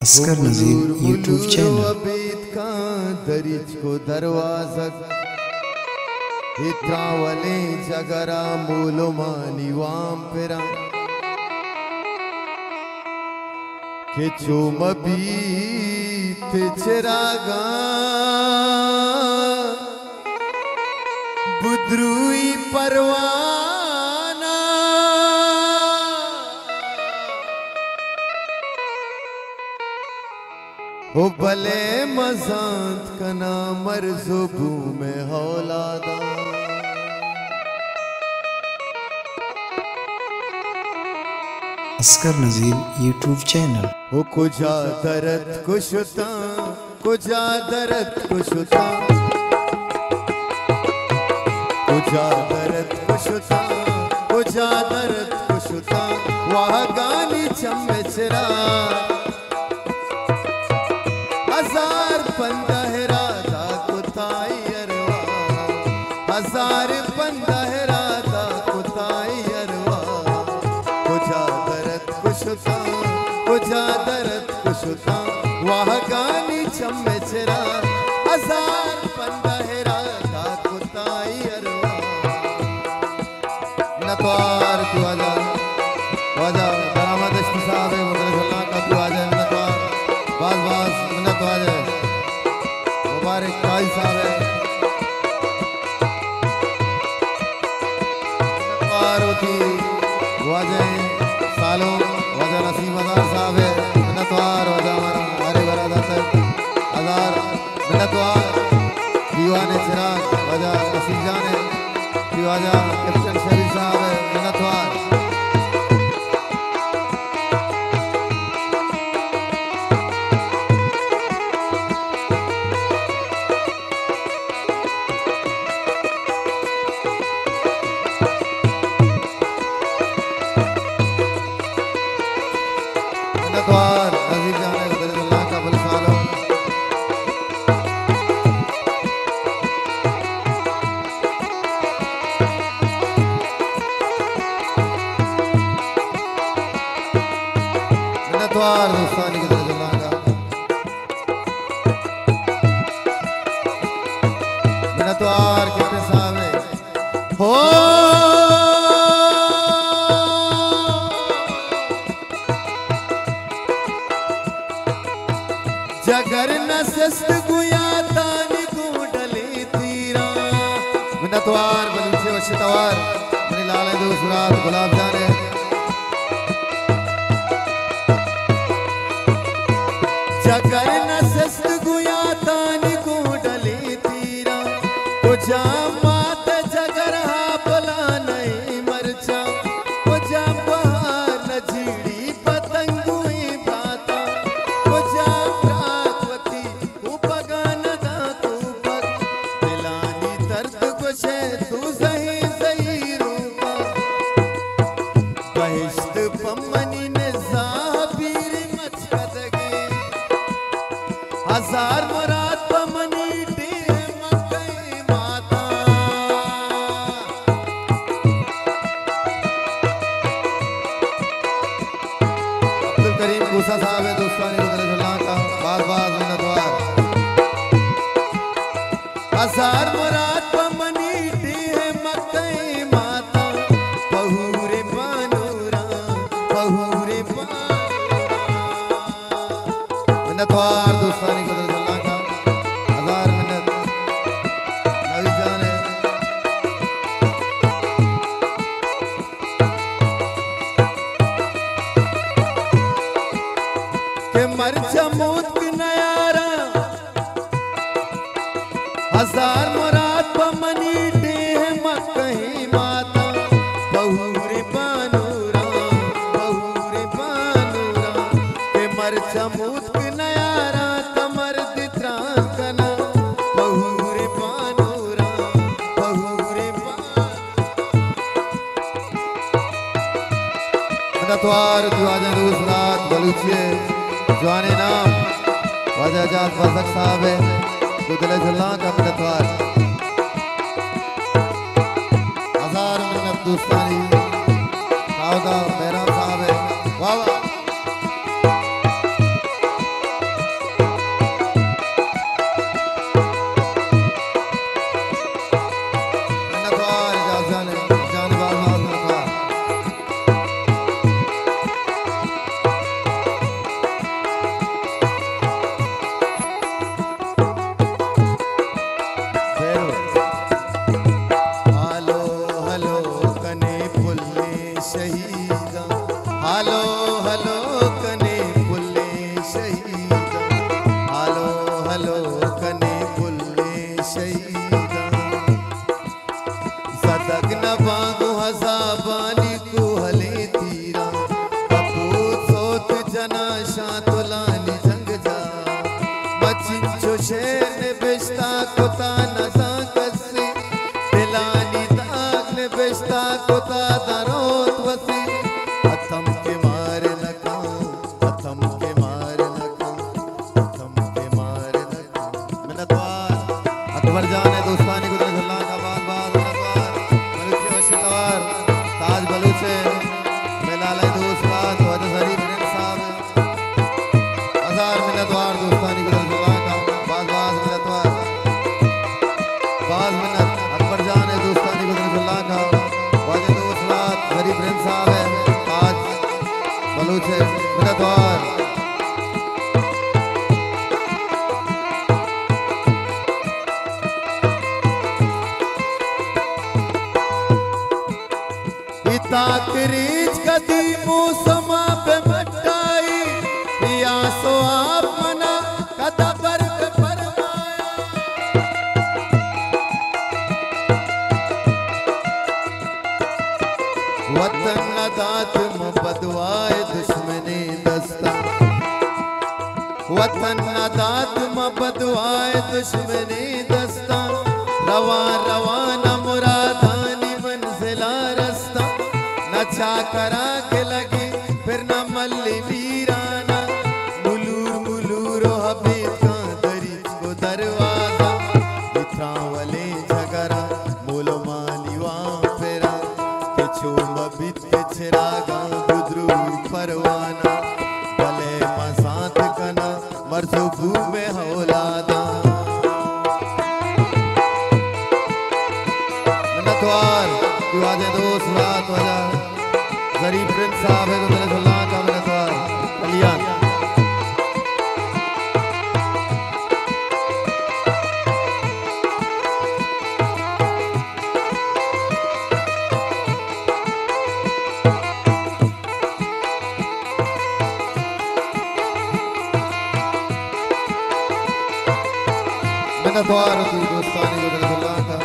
اصغر Nazir YouTube channel. ابید کاں دریچ کو دروازگ، اتراولیں جگرا مولمانی وام پراں، کہ چو مبیت چراگاں بدروئی پروانہ۔ او بلے مزانت کناں مرز و بوم اولاداں۔ اصغر نذیر یوٹیوب چینل۔ او کجا درت کشتاں، کجا درت کشتاں، کجا درت کشتاں، کجا درت کشتاں، واہگانی چم چرا۔ ہزار پندہ را دا کتائی ارواح، ہزار پندہ را دا کتائی ارواح۔ کجا درت کشتاں، کجا درت کشتاں، واہگانی چم چرا۔ ہزار پندہ را دا کتائی ارواح۔ منتوار تئی واجہ، واجہ درآمد دشتی صاحب ءِ مدرس اللہ کا تئی واجہ منتوار، باز باز منت واجہ مبارک قاضی صاحب ءِ۔ منتوار وتی واجہ سالوں واجہ نسیم ہزار صاحب ءِ، منتوار واجہ ہمارا ہمارے برادر صاحب ہزار۔ منتوار دیوان چراغ واجہ نصیر جان ءِ، واجہ کیپٹن شریف صاحب ءِ، منتوار۔ منتوار نذیر جان ءِ، مدرس اللہ کا بل سالوں۔ منتوار دوستانی کہ درد اللہ کا۔ منتوار کپٹن صاحب ءِ۔ ہو جگر نہ سست گوں یاتانی گونڈلیں تیراں۔ منتوار بلوچی وشی توار، منی لال ءِ دوست برات گلاب جان ءِ۔ جگر نہ سست گوں یاتانی گونڈلیں تیراں، کجام مات جگر ہا بلا نئیں مرچاں، کجام گوہار نہ جیڑی پتنگوئیں براتاں، کجام برات وتی کوپگاں نہ داں کوپگ، دلانی درد گوشئے دوزہیں زہیروکاں۔ بہشت پہ منی نزا پیری مچکدگیں، ہزار مراد پہ منی ڈیہہ مکئیں ماتاں۔ عبدالکریم کوسہ صاحب ءِ، دوستانی مدرس اللہ کا باز باز منتوار۔ ہزار مراد پہ منی ڈیہہ مکئیں ماتاں، پہوریں بانوراں، پہوریں بانوراں۔ منتوار دوستانی قدرت اللہ کا، ہزار منت نوید جان ءِ۔ کہ مرچاں موتک نیاراں، ہزار مراد پہ منی ڈیہہ مکہیں ماتاں، پہوریں بانوراں، پہوریں بانوراں۔ کہ مرچاں موتک نیاراں، تاں مردے تران کناں، پہوریں بانوراں، پہوریں بانوراں۔ منتوار تئی واجہ دوست برات بلوچی ءِ جوانیں نام واجہ اعجاز بزگ صاحب ءِ، گوں دل ءِ جھلاں کا منتوار۔ ہزار منت دوستانی، داؤدا بہرام صاحب ءِ۔ واہ واہ۔ شہیداں، ہلو ہلو کنے پلیں شہیداں۔ زدگ نباں گوں عذابانی کوہلیں تیراں، کپوت سوت جناں شاں تلانی جنگ جاہ۔ ما چنچو شعر نبشتہ کتا نزاں کسے، دلانی داگ نبشتہ کتا داں روت وسے۔ اتم کہ مار نکاں، اتم کہ مار نکاں، اتم کہ مار نکاں۔ منتوار اکبر جان ءِ دوستانی گدرے جھلاں کا باز باز منتوار۔ بلوچی وشی توار تاج بلوچ ءِ، مئے لالا ءِ دوست راج واجہ ظریف رند صاحب ءِ۔ ہزار منتوار دوستانی گدرے جھلاں کا باز باز منتوار۔ باز منت اکبر جان ءِ دوستانی گدرے جھلاں کا واجہ دوست راج ظریف رند صاحب ءِ، تاج بلوچ ءِ منتوار۔ اے تاکریج کدی موسم ءَ بہ مٹائی، اے آس ءُ آپ منا کدا بر بہ پرمایا۔ وطن ندات ما بدوائے دشمنیں دستاں، وطن ندات ما بدوائے دشمنیں دستاں۔ رواں رواں ءَ مرادانی منزل ءَ رستاں، نہ چاکر ءَ گلگی پھر نہ ملی میران ءَ۔ ملور ملور ءُ ابیتکاں دریچ ءُ دروازہ، اے ترانولیں جگراں مولمانی وام پراں، کہ چو مہ بیت کہ چراگاں بدروئی پروانہ، بلے ما زانت کناں مرز ءُ بوم ءِ اولاداں۔ منتوار، تو واجہ دوست رات واجہ ظریف رند صاحب ءِ، گدرے جھلاں کا منتوار۔ کلیان۔ منتوار تو دوستانی گدرے جھلاں کا۔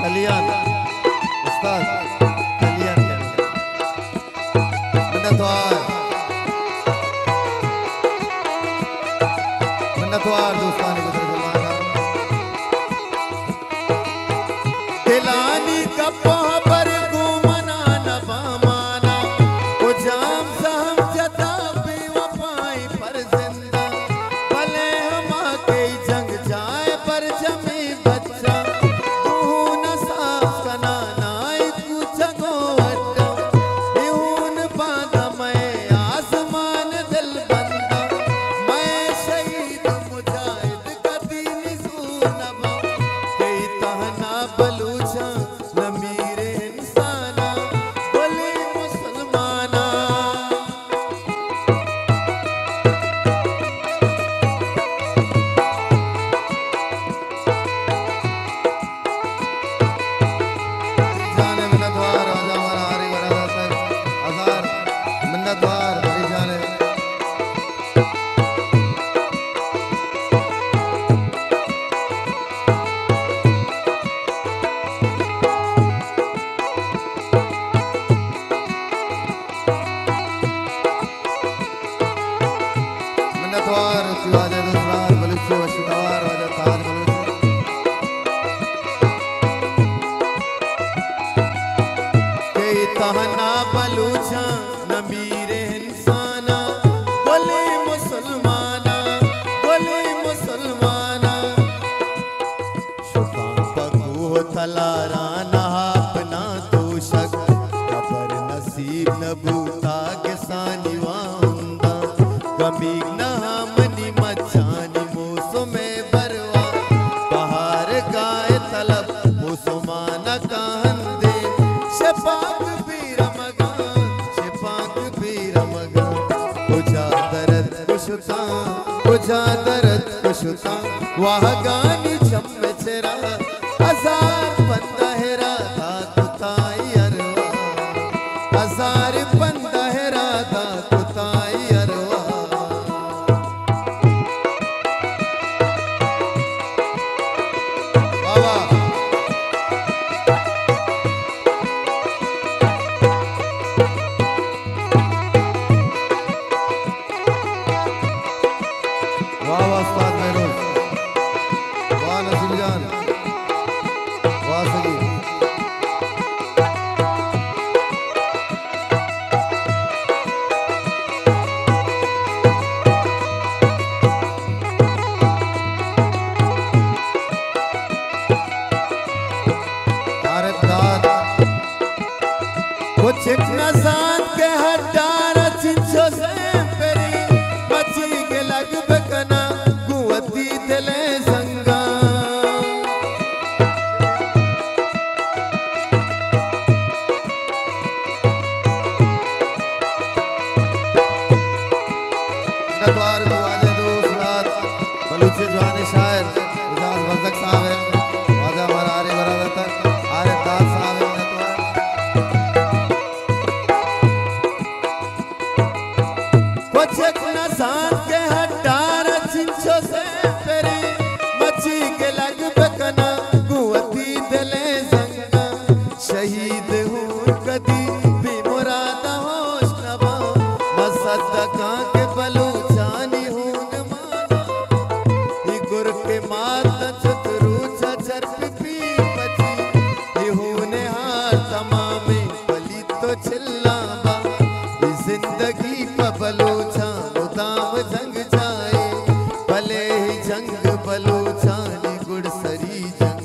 کلیان استاد، کلیان، کلیان۔ منتوار۔ منتوار دوستانی گدرے جھلاں کا۔ دلانی گپ ءُ ہبر گوں منا نباں مانا، کجام زہم جتا بے وفائیں پر زنداں، بلے ہما کئی جنگ جائے برجمیں بچاں، گوں ہون ءَ ساز کناں نائی کوچگ ءُ اڈاں، اے ہون بانداں مئے آزمان دلبنداں، مئے شہید مجاہد کدی نزور نباں، کئی تہنا بلوچاں نہ میر انساناں، گلیں مسلماناں۔ جان منتوار راجہ ہمارا ہاری ورا داتگ۔ ہزار منتوار بری جان۔ منتوار، واجہ دلدار بلوچ ءِ وشی توار، واجہ تاج بلوچ۔ کئی تہنا بلوچاں نہ میر انساناں، گلیں مسلماناں، گلیں مسلماناں۔ شتاں پہ کوہ تلاراں نہ آپ نہ توشگ، قبر نصیب نہ بوتا گسانی واہنداں۔ گمیگ نہ منی مچانی موسم ءِ بروا، بہار گائے طلب موسمان ءَ کاہندے۔ شپانک بی رمگاں، شپانک بی رمگاں، کجا درد کشتاں، کجا درد کشتاں، واہگانی چم ءِ چرا، ہزار پندہ ءَ را دات کتائی ارواہ، ہزار پندہ ءَ را دات کتائی ارواہ۔ واہ واہ استاد بہروز، واہ نصیر جان، واہ سگی۔ آرت دات۔ کچک نہ زانت کہ ہڈار ءَ چنچو زیم پری، مچی گلگ بکناں گوں وتی دل ءِ زنگاں۔ منتوار گوں واجہ دوست رات بلوچ ءِ جوانیں شاعر اعجاز بزگ صاحب ءِ، واجہ ہمارا آرے برادر تک آرے داد صاحب ءِ منتوار۔ کچک نہ زانت کہ ہڈار ءَ چنچو زیم پری، مچی گلگ بکناں گوں وتی دل ءِ زنگاں۔ شہید ہون کدی بے مراد ہوش نباں، ما صدقاں کہ بلوچانی ہون مانا۔ اے گر کہ مات چت روچ ءَ چرپ پی پچی، اے ہون ءِ ہار تمامیں پلیت تو چلاں با۔ اے زندگی پہ بلوچاں مدام جنگ جائے، بلے اے جنگ بلوچانی گڑسری جنگ۔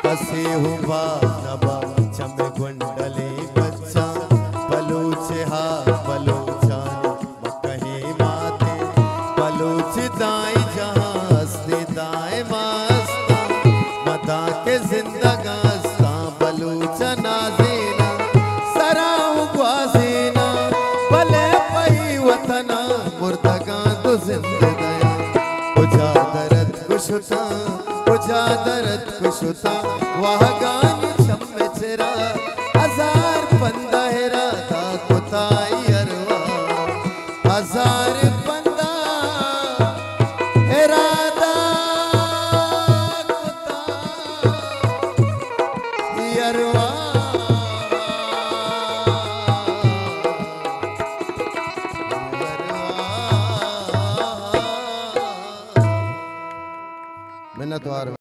کسے ہوں باز نبا چم گونڈلیں بچاں، بلوچ ہا بلوچانی مکہیں ماتیں، بلوچ دائیں جہاں ہستیں دائم ہستاں، مداں کہ زندگاں ہستاں بلوچ نازیناں، سراں گوازیناں، بلے پہ اے وطناں مردگاں تو زندگ دیاں۔ کجا درت کشتاں، کجا درت کشتاں، واہگانی چم چرا، ہزار پندہ ارادہ کتائی ارواح، ہزار پندہ ارادہ کتائی ارواح۔ منتوار۔